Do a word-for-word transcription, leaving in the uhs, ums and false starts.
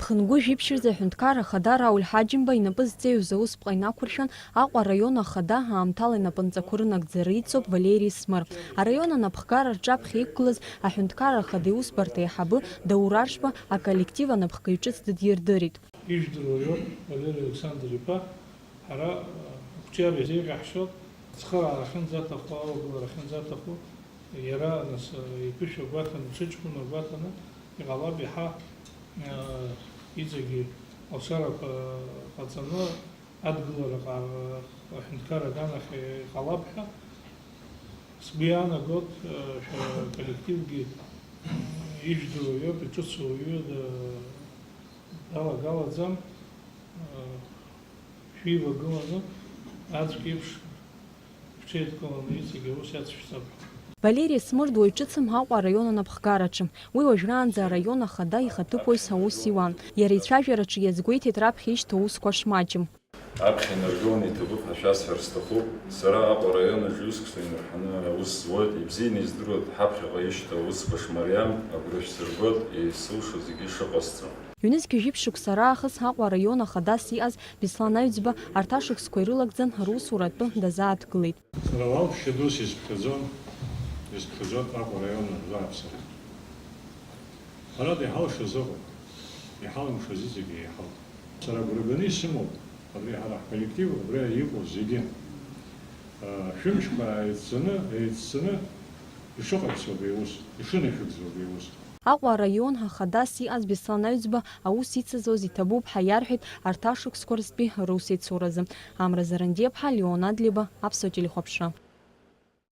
Хынгәыжә иԥшьаӡа аҳәынҭқарра ахада Рауль Ҳаџьымба инапы зҵеиҩыз аусԥҟа инақәыршәан, Аҟәа араион ахада аамҭала инапынҵақәа рынагӡара ицоуп Валери Смыр. Араион анапхгара рҿаԥхьа иқәгылаз аҳәынҭқарра ахада иусбарҭа аиҳабы Даур Аршба аколлектив анапхгаҩ ҿыц дыдирдырит. Ижәдыруа иоуп Валери Александр-иԥа, ҳара, ақәҿиара изеиӷьаҳшьоит, ацхыраара ахьынӡаҭаху, ауагылара ахьынӡаҭаху, иара, нас, иԥышәа гәаҭаны, иҽыҷкәына гәаҭаны, иҟалап иаҳа, иҵегьы алшарақәа ҟаҵаны, адгылара ҟа-, аҳәынҭқарра аганахь иҟалап ҳәа сгәы иаанагоит, шәа коллективгьы ижәдыруа иоуп, иҿыцу уаҩы да-, далагалаӡам, шәивагыланы аӡәк еиԥш шәҽеидкыланы иҵегьы аус иацшәҵап. Валери Смыр дуаҩ ҿыцым Аҟәа араион анапхгараҿы. Уи уажәраанӡа араион ахада ихаҭыԥуаҩс аус иуан. Иара ицәажәараҿы иазгәеиҭеит раԥхьа ишьҭоу аусқәа шмаҷым. Аԥхьа инаргыланы иҭабуп ҳәа шәасҳәар сҭахуп. Сара Аҟәа араион аҿы ҩызк саҩнарҳаны аус зуеит, ибзианы издыруеит ҳаԥхьаҟа ишьҭоу аусқәа шмариам, агәра шәсыргоит, исылшо зегьы шыҟасҵо. Ҩнызқьи жәиԥшь шықәса раахыс Аҟәа араион ахадас иҟаз Беслан Аҩӡба арҭ ашықәсқәа ирылагӡан русура атәы дазааҭгылеит. Сара уалԥшьа дус исԥхьаӡон, исԥхьаӡоит Аҟәа араион ажәлар аԥсара. Ҳәарада, иҳалшаз ыҟоуп, иҳалымшаз иҵегьы еиҳауп. Сара агәра ганы исымоуп абри ҳара ҳколлектив, абри иҟоу зегьы. Шәымшқәа еиццаны, еиццаны ишыҟаԥҵо абри аус, ишынашәыгӡо абри аус. Аҟәа араион ахадас иҟаз Беслан Аҩӡба аус ицызуаз иҭабуп ҳәа иарҳәеит арҭ ашықәсқәа рзтәи русеицуразы. Амра Зарандиаԥҳа, Леон Адлеиба, Аԥсуа телехәаԥшра.